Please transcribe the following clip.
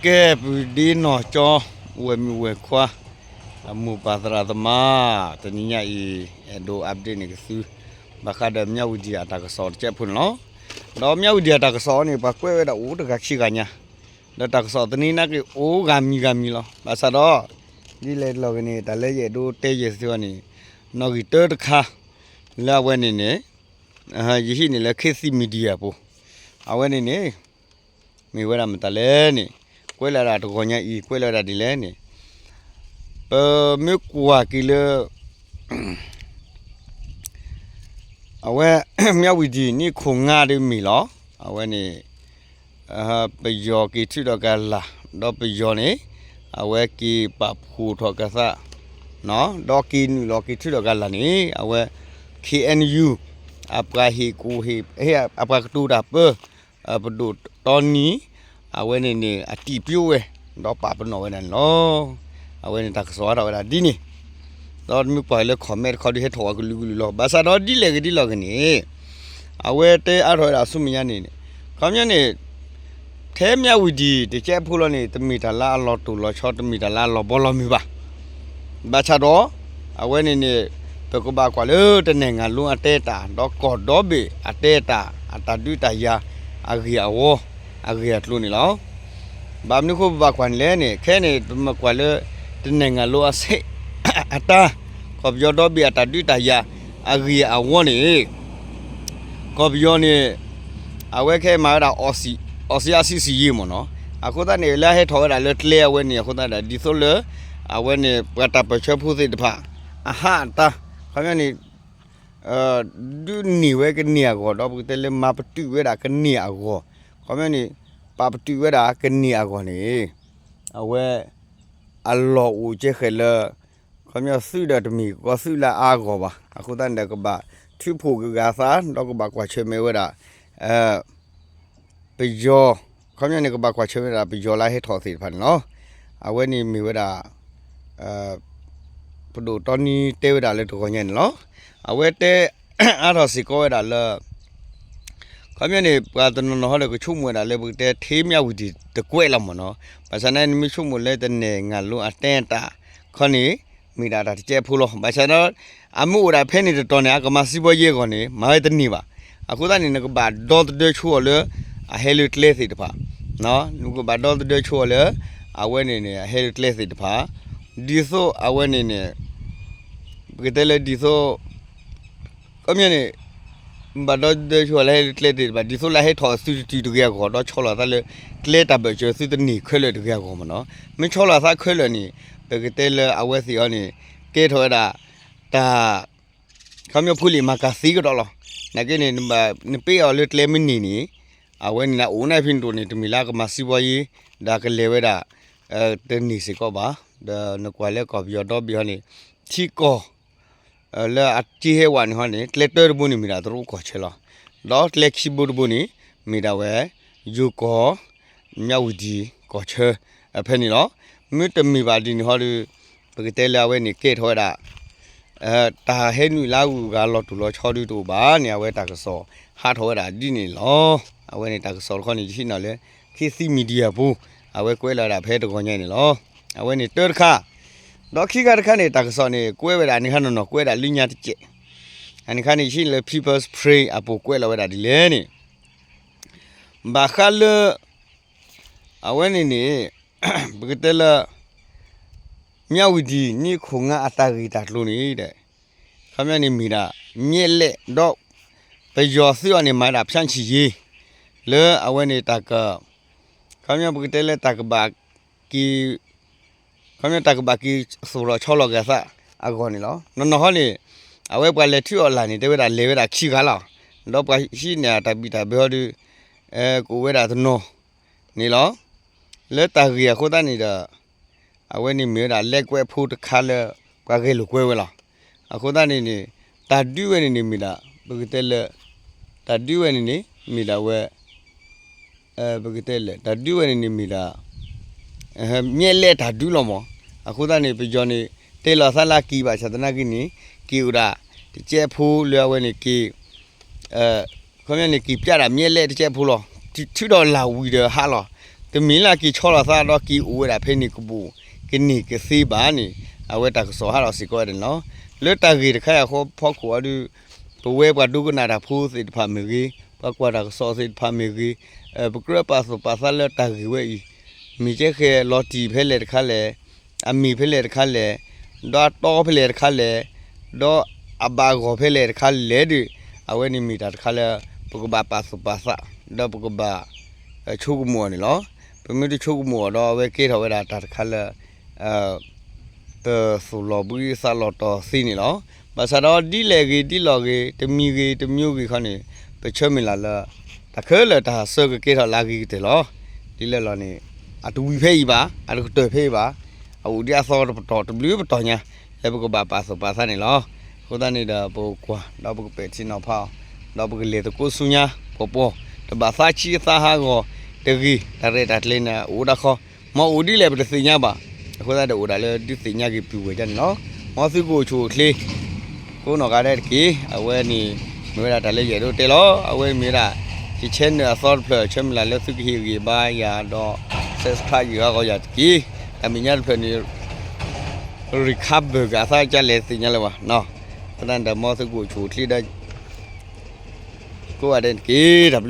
ကဲ ပူၤဒ့နီၢ်ကၠီ ဝဲၢ်မုၣ်ဝဲၢ်ခွါ အမိၢ်ပၢ်သရၣ်သမါ, တနံၤညါအံၤ အဲၣ်ဒိး update န့ၢ်က့ၤသု ဘၣ်ဃးဒီးမၠၣ်ဝံၤဒံၣ်အတၢ်ကစီၣ်တကဲးဖိန့ၣ်လီၤ. ဒီးမၠၣ်ဝံၤဒံၣ်အတၢ်ကစီၣ်န့ၣ် ပှၤကွဲးဝဲဒၣ်အိၣ်တဂၤခံဂၤညါ, ဒီးတၢ်ကစီၣ်သန့ၤနာ်က့အိၣ်ဂၤမံၤဂၤမံၤလီၤ. ဘၣ်ဆၣ်ဒီး ဒ်လဲၣ်တလီၢ်ဂ့ၤန့ၣ် တၢ်လၢယအဲၣ်ဒိးတဲယဲၢ်သုအီၤန့ၣ် နီၣ်ဂံၢ်တၢတခါ လၢအဝဲန့ၣ်န့ၣ် ယဟံးန့ၢ်လၢ ခေတ်သစ် Media အပူၤ, အဝဲန့ၣ်န့ၣ် မ့ၢ်ဝဲဒၣ်မတၤလဲၣ်န့ၣ် ကွဲးလီၤဝဲဒၣ်တဂီၤညါအံၤ ကွဲးလီၤဝဲဒၣ်ဒ်လဲၣ်န့ၣ် ပမ့ၢ်ကွၢ်က့ၤလၢ အဝဲ မၠၣ်ဝံၤဒံၣ် နံၣ်ခိၣ်ငါဒ်မ့ၢ်လီၤ. အဝဲန့ၣ် ပယီၤက့ၤထုးထီၣ်က့ၤအလၢ် ဒီးပယီၤန့ၣ် အဝဲက့ၤပာ်ဖှိၣ်ထီၣ်က့ၤသး ဒီးက့ၤနုာ်လီၤက့ၤထုးထီၣ်က့ၤအလၢ်န့ၣ် အဝဲ K N U အပှၤဟ့ၣ်ကူၣ်ဟ့ၣ် အပှၤကတိၤတၢ်ပၢ ပဒိၣ်တီနံၤ အဝဲန့ၣ်န့ၣ် အတံာ်ပျိဝဲ ဒီးပာ်ပနီၣ်ဝဲဒၣ်န့ၣ်လီၤ. အဝဲန့ၣ်တၢ်ကစီၣ်ဟးထီၣ်ဝဲဒၣ်ဒ်န့ၣ် ဒီးတမ့ၢ်ကွၢ်လၢ comment တခီဒုးဟဲထီၣ်ဝဲကလုာ်ကလုာ်လီၤ. ဘၣ်ဆၣ်ဒီးဒ်လဲၣ်ဂ့ၤဒ်လဲၣ်ဂ့ၤန့ၣ် အဝဲတဲအါထီၣ်ဝဲဒၣ်ဆူမဲာ်ညါန့ၣ် ခီပညီန့ၣ် ထဲမၠၣ်ဝံၤဒံၣ်တကဲးဖိလီၤန့ၣ် တမ့ၢ်တၢ်လၢအလီၤတိၢ်လီၤဆီ တမ့ၢ်တၢ်လၢအလီၤဘီလီၤမုၢ်ဘၣ်. ဘၣ်ဆၣ်ဒီး အဝဲန့ၣ်န့ၣ် ပကဘၣ်ကွၢ်လၢတနဲၣ်ငၤလိအတဲတၢ် ဒီးကီၢ်ဒီဘ့ၣ်အတဲတၢ် အတၢ်ဒုးတၢ်ယၤ အဂ့ၢ်အဝီ အဂ့ၢ်အကျိၤန့ၣ်လီၤ. ဘၣ်မနုၤအဃိပဘၣ်ကွၢ်န့ၣ်လဲၣ်န့ၣ် ခဲအံၤန့ၣ် ပမ့ၢ်ကွၢ်လၢ တနဲၣ်ငၤလိအဆဲး အတၢ် ကီၢ်ပယီၤဒီဘ့ၣ်အတၢ်ဒုးတၢ်ယၤ အဂ့ၢ်အဝီန့ၣ် ကီၢ်ပယီၤန့ၣ် အဝဲခဲအံၤမၤဝဲဒၣ် အီစံးအါစံးစံးယ့မ့ၢ်နီၤ. အဃိသတးန့ၣ် လၢအဟဲထီၣ်ဝဲဒၣ်လၢကျဲအဝဲန့ၣ် အဃိသတးဒီး ဒ်သိးလၢ အဝဲန့ၣ် ပှၤတၢ်ပၢၢ်ဆၢဖိသ့ၣ်တဖၣ် အဟးအတၢ် ခီပညီန့ၣ် ဒုးန့ၢ်ဝဲကန့ၢ်အဂီၢ် ဒီးပကတဲလၢမၤပတုာ်ဝဲဒၣ်ကန့ၢ်အဂီၢ် ခီပညီန့ၣ် ပာ်ပတုာ်ဝဲဒၣ်ကန့ၢ်အဂီၢ်န့ၣ် အဝဲ အလီၢ်အိၣ်ကဲဃဲၤလၢ ခီပညီသုးဒီးတမ့ၢ်ကီၢ်သုးလၢအါအဂီၢ်ဘၣ်. အဃိသတးန့ၣ်ဒီး ကဘၣ်ထုးဖှိၣ်က့ၤဂၤသး ဒီးကဘၣ်ကွၢ်ဆၢၣ်မဲာ်ဝဲဒၣ် ပယီၤ ခီပညီန့ၣ် ကဘၣ်ကွၢ်ဆၢၣ်မဲာ်ဝဲဒၣ် ပယီၤလၢအဟဲထီၣ်သ့ၣ်တဖၣ်န့ၣ်လီၤ. အဝဲန့ၣ်မ့ၢ်ဝဲဒၣ် ပဒိၣ်တီနံၤတဲဝဲဒၣ်လၢတဂီၤညါန့ၣ်လီၤ. အဝဲတဲအါထီၣ်စ့ၢ်ကီးဝဲဒၣ်လၢ ခီပညီန့ၣ် ပှၤတနီၤနီၤဟီဒီးကဆိကမိၣ်ဝဲဒၣ်လၢ ပကတဲထဲမၠၣ်ဝံၤဒံၣ်တကွဲးလီၤမ့ၢ်နီၤ. ဘၣ်ဆၣ်န့ၣ် နမ့ၢ်ဆိကမိၣ်လၢတနဲၣ်ငၤလိအတဲတၢ်ခီန့ၣ် မ့ၢ်ဒၣ်တၢ်တကဲးဖိလီၤ. ဘၣ်ဆၣ်ဒီး အမ့ၢ်အိၣ်ဒၣ်ဖဲန့ၣ်တတီၤန့ၣ် အကမၤစံးဘီယ့အဂီၢ်န့ၣ် မၤဝဲတန့ၢ်ဘၣ်. အဃိသတးန့ၣ် နကဘၣ်ဒီသဒၢဆိအီၤလၢ အဟဲလၢကျဲသ့ၣ်တဖၣ် နကဘၣ်ဒီသဒၢဆိအီၤလၢ အဝဲန့ၣ်န့ၣ် အဟဲလၢကျဲသ့ၣ်တဖၣ် ဒ်သိးအဝဲန့ၣ်န့ၣ် ပကတဲလၢဒ်သိး ခီပညီန့ၣ် ဘၣ်ဒီသဒၢဆိအီၤလၢဟဲလၢကျဲသ့ၣ်တဖၣ် ဒ်သိးလၢအဟဲထီၣ်သုတတုၤတဂ့ၤအဂီၢ် ဒီးဆီလီၤသးလၢ ကျဲတၢ်ဘၢၣ်စၢၤသုတန့ၢ်ခဲလၢာ်တဂ့ၤအဂီၢ်မ့ၢ်နီၤ. မ့ၢ်ဆီလီၤသးခဲလၢာ်န့ၣ် ပကတဲလၢအဝဲသ့ၣ်အီၤန့ၣ် ကဲထီၣ်ဝဲဒၣ် တၢ် ခီပညီဖိလံၤမၤကၤသ့ကဒီးလီၤ. နာ်က့န့ၣ် နပ့ၢ်အီၤလၢကျဲမ့ၢ်န့ၢ်န့ၣ် အဝဲန့ၣ်လၢအိၣ်န့ၣ်ဖဲန့ၣ်တအိၣ်န့ၣ် တမ့ၢ်လၢကမၤစံးဘီယ့ ဒီးကလဲၤဝဲဒၣ် တန့ၢ်စ့ၢ်ကီးဘၣ်. ဒီးနကွၢ်လၢကီၢ်ပယီၤဒီဘ့ၣ်ဟီန့ၣ် ထံကီၢ် လၢအက့ဟဲဝဲန့ၣ်ဟီန့ၣ် ကျဲတၢတဘိန့ၣ်မ့ၢ်ဒၣ်တရူးကီၢ်ဆၢလီၤ. ဒီးကျဲခံဘိတဘိန့ၣ် မ့ၢ်ဒၣ်ဝဲ ယိၤကီၢ် မၠၣ်ဝံၤဒံၣ်ကီၢ်ဆၢ အဖဲန့ၣ်လီၤ. မ့တမ့ၢ်ဘၣ်ဒ်န့ၣ်ဟီဒီး ပကတဲလၢအဝဲန့ၣ်ကဲထီၣ်ဝဲဒၣ် တၢ်ဟဲနုာ်လၢအဂုၤအဂၤလီၤတိၢ်လီၤဆီဒုတအိၣ်ဘၣ်န့ၣ် အဝဲတၢ်ကစီၣ်ဟးထီၣ်ဝဲဒၣ်ဒ်န့ၣ်လီၤ. အဝဲန့ၣ်တၢ်ကစီၣ်တခီန့ၣ် ယဟံးန့ၢ်လၢ ခေတ်သစ် Media ပူၤ အဝဲကွဲးလီၤဝဲဒၣ်ဖဲတဂီၤညါန့ၣ်လီၤ. အဝဲန့ၣ်တၢတခါ ဒီးခံခါတခါန့ၣ် တၢ်ကစီၣ်န့ၣ် ကွဲးဝဲဒၣ်န့ၣ်ခါနီၢ်နီၢ် ကွဲးဒၣ်လၢညါတစဲး အန့ၣ်ခါန့ၣ် ယဟံးန့ၢ်လၢ People's Spring အပူၤကွဲးလီၤဝဲဒၣ်ဒ်လဲၣ်န့ၣ် ဘၣ်ဃးလၢ အဝဲန့ၣ်န့ၣ် ပကတဲလၢ မၠၣ်ဝံၤဒံၣ် နံၣ်ခိၣ်ငါအတၢ်ဂ့ၢ်တၢ်ကျိၤန့ၣ် ခီပညီန့ၣ်မ့ၢ်ဒၣ် မျက်လှည့် ဒီး ပယီၤသုးအီၤန့ၣ် မၤဒၣ် ဖြန့်ချိရေး လၢအဝဲန့ၣ်တၢ်က ခီပညီပကတဲလၢတၢ်ကဘၣ်က့ၤ ခီပညီတၢ်ကဘၣ်က့ၤသိၣ်ထီၣ်ဆီလီၤက့ၤအသးအဂီၢ်န့ၣ်လီၤ. နီၢ်နီၢ်ဟီန့ၣ် အဝဲပှၤလဲၤထုးအီၤလၢ်န့ၣ် တဲဝဲဒၣ်လဲၤဝဲဒၣ်ခံဂၤလီၤ. ဒီးပှၤဟံးန့ၢ်တၢ်ဘံၣ်တၢ်ဘၢဟီဒီး ကအိၣ်ဝဲဒၣ်တနီၤန့ၣ်လီၤ. လၢတၢ်ဂ့ၢ်အဃိသတးန့ၣ်ဒီး အဝဲန့ၣ်မ့ၢ်ဝဲဒၣ်လဲၤကွဲးဖိတခါလၢ ပှၤဂဲၤလိာ်ကွဲဝဲလီၤ. အဃိသတးန့ၣ်န့ၣ် တၢ်ဒုးဝဲန့ၣ်န့ၣ်မ့ၢ်ဒၣ် ပကတဲလၢ တၢ်ဒုးဝဲန့ၣ်န့ၣ် မ့ၢ်ဒၣ်ဝဲ ပကတဲလဲၣ် တၢ်ဒုးဝဲန့ၣ်န့ၣ်မ့ၢ်ဒၣ် မျက်လှည့်တၢ်ဒုးလီၤမး. အဃိသတးန့ၣ် ပယီၤန့ၣ် တဲလီၤသးလၢက့ၤဘၣ်ဆၣ်သနာ်က့န့ၣ် က့ၤအိၣ်ဒၣ်တကဲးဖိလၢအဝဲန့ၣ်က့ၤ ခီပညီန့ၣ် က့ၤပျၢ်ဒၣ်မျက်လှည့်တကဲးဖိလီၤ. ထုးဒီးလၢ်ဝံၤဒီးဟးလီၤ. တမ့ၢ်လၢအက့ၤဆီလီၤသးဒီးက့ၤအိၣ်ဝဲဒၣ်ဖဲန့ၣ်ကဘူး ကန့ၢ်ကသ့ဘၣ်န့ၣ် အဝဲတၢ်ကစီၣ်ဟးထီၣ်စ့ၢ်ကီးဝဲဒၣ်န့ၣ်လီၤ. လၢတၢ်ဂ့ၢ်တခါအံၤအဖီခိၣ်အီၤဒီး ပဝဲပှၤဒိကနၣ်တၢ်ဖိသ့ၣ်တဖၣ်မ့ၢ်ဂ့ၤ, ပှၤကွၢ်တၢ်ကစီၣ်သ့ၣ်တဖၣ်မ့ၢ်ဂ့ၤ, ပကြၢးပာ်သူၣ်ပာ်သးလၢတၢ်ဂ့ၢ်ဝဲအံၤ မ့ၢ်ကဲဃဲလီၤတံၢ်ဖဲလဲၣ်တခါလဲၣ်, အမ့ၢ်ဖဲလဲၣ်တခါလဲၣ်, ဒီးအတီဖဲလဲၣ်တခါလဲၣ်, ဒီးအဘၣ်အဂီၢ်ဖဲလဲၣ်တခါလဲၣ်ဒီး အဝဲန့ၣ်မ့ၢ်တၢ်တခါလၢ ပကဘၣ်ပာ်သူၣ်ပာ်သး ဒီးပကဘၣ် ဆိကမိၣ်အီၤန့ၣ်လီၤ. ပမ့ၢ်တဆိကမိၣ်အီၤဒီး အဝဲကဲထီၣ်ဝဲဒၣ်တၢ်တခါလၢ ပသူၣ်လီၤဘှံးသးလီၤတီၤသ့န့ၣ်လီၤ. ဘၣ်ဆၣ်ဒီးဒ်လဲၣ်ဂ့ၤဒ်လဲၣ်ဂ့ၤ တမံၤဂ့ၤတမံၤဂ့ၤခီန့ၣ် ပဆၢမုၢ်လၢ်လၢ တၢ်ခဲလၢာ်တၢ်ဟးဆၢကကဲထီၣ်လၢအဂ့ၤကတၢၢ်လီၤ. ဒ်လဲၣ်လီၤန့ၣ် အတဝံၤဖဲအံၤဘၣ်, အတကတၢၢ်ဖဲအံၤဘၣ်, အအိၣ်ဒံးအသီတပတီၢ်တဘျုးပတီၢ်ညါ လၢပကဘၣ်ပာ်သူၣ်ပာ်သးန့ၣ်လီၤ. အဃိသတးန့ၣ်ဒီး ပကကွၢ် ဒီးပကပဲာ်ထံနီၤဖးအီၤ, ဒီးပကလဲၤသကိးဆူညါ ပှီၢ်ပှီၢ် တဘၣ်သးဆံးသးဟးဂီၤတဂ့ၤ တၢ်ရဲၣ်တၢ်ကျဲၤန့ၣ် အိၣ်ဒၣ်ခီ, မ်အိၣ်ဒ်လဲၣ်ပတသ့ၣ်ညါဘၣ်. အဃိသတးဒီးအိၣ်ဒၣ်လၢဒုးသ့ၣ်ညါက့ၤပုၢ်ဝဲၢ်ဒၣ်န့ၣ်လီၤ. မ်သုကအိၣ်ဆူၣ်အိၣ်ချ့ ကိးနီၢ်ဂၤဒဲးတက့ၢ်. အဝဲန့ၣ် မ့ၢ်ဝဲဒၣ်တၢ်လၢယအဲၣ်ဒိးတဲလီၤ. အဝဲမ့ၢ်ဝဲဒၣ် ယ channel အသီတဖျၢၣ် ဆၢမုၢ်လၢ်လၢသုကဟ့ၣ်ဂံၢ်ဘါယၤဒီး subscribe ယဂၤဂီၤယၤတက့ၢ်. တၢ်မဲာ်ညါတဖျၢၣ်န့ၣ် recover က့ၤအသးကလဲၣ်သ့ၣ်ညါလၢၤဘၣ်. အဃိသတးန့ၣ်ဒီးမ်သုကအိၣ်ဆူၣ်အိၣ်ချ့ဒီး ကိးဂၤဒဲးတက့ၢ်. တၢ်ဘျုး